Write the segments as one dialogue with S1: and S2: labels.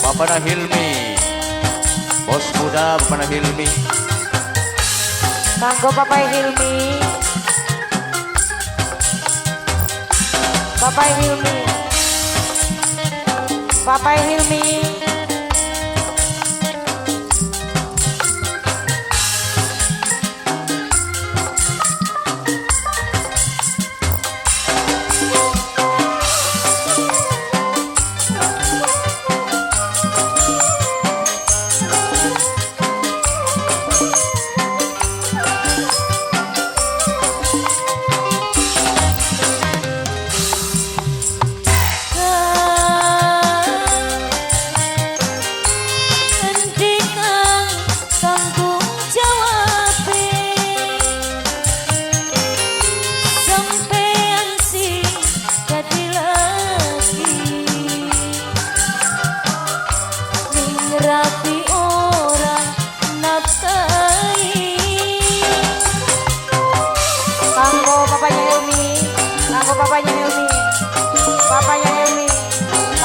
S1: Bapak Hilmi. Bos muda Bapak Hilmi.
S2: Kanggo Bapak Hilmi. Bapak Hilmi. Bapak Hilmi.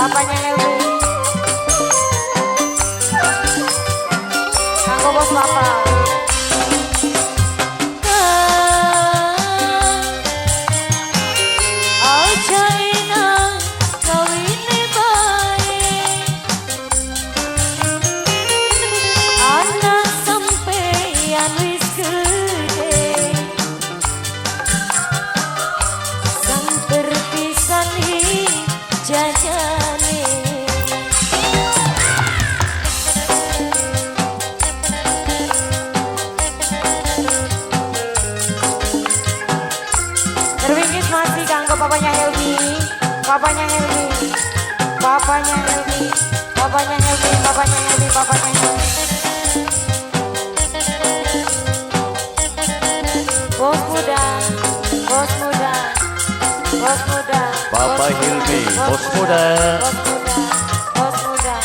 S2: Papanya Helmi. Kanggo bos papa. Aja inang kawine bae. Anak sampeyan wis gede. Sang terpisani jajane. Terwingkis masih kanggo papanya Helmi, papanya Helmi, papanya Helmi, papanya Helmi, papanya Helmi, papanya Helmi. Bos muda, bos muda, bos muda.
S1: Bapak Hilmi, bos muda.
S2: Bos muda, bos muda.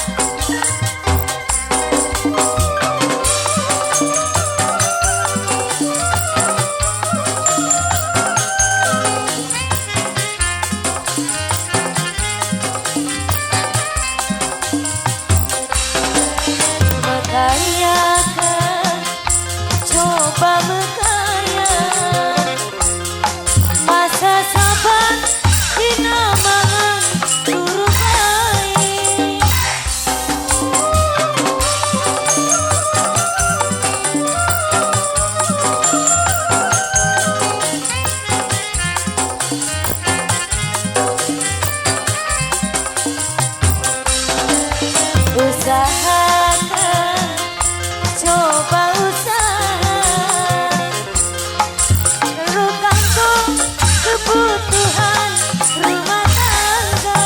S2: Mekayakan, coba mekaya. Masa sabar dina mangan turu bae. Usahakan, coba usaha. Rukangku kebutuhan rumah tangga.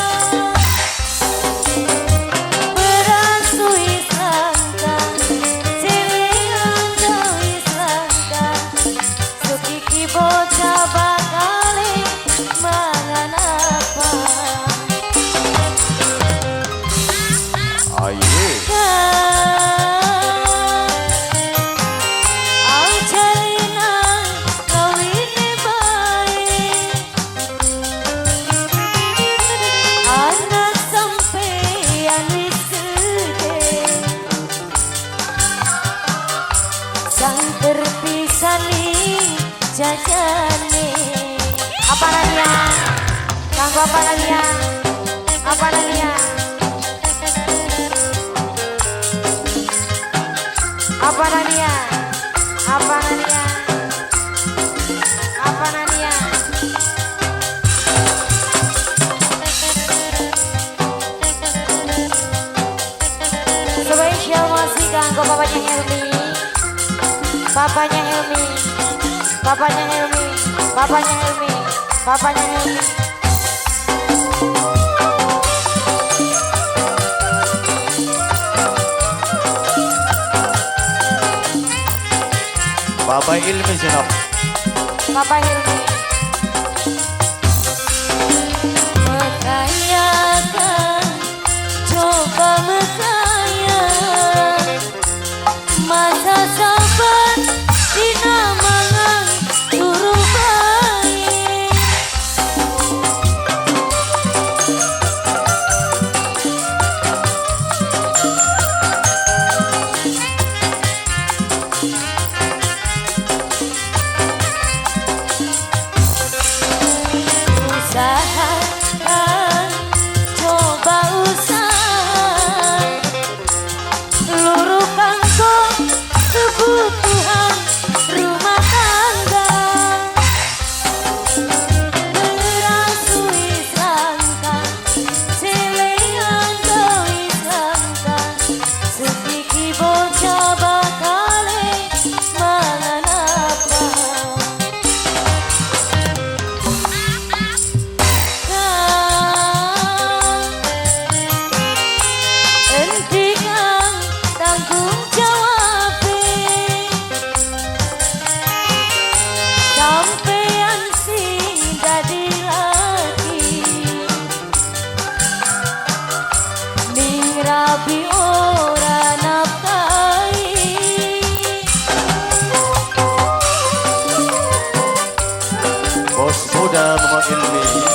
S2: Beras wis langka, cemilan wis langka. Sukiki bocah bakale mangan apa?
S1: Ayo.
S2: Anak sampeyan wis gede. Sang terpisani jajane. Apa nanya? Kanggo apa nanya? Apa nanya? Apa nanya? Apa nanya? Apa nanya? Spesial masih kanggo papanya Helmi. Papanya Helmi. Papanya Helmi. Papanya Helmi. Papanya Helmi.
S1: Bapak Hilmi sinop.
S2: Papa Hilmi. Mekayakan, coba mekaya. Masa sabar dina mangan turu bae. Usaha kang, coba usaha luru kanggo kebutuhan rumah tangga. Beras wis langka, celengan wis langka, sediki bocah bakale mangan apa? Kang, endi kang tanggung jawabe? Sampean sing dadi laki, ning rabi ora nafkahi.
S1: Bos muda Mama Ilmi.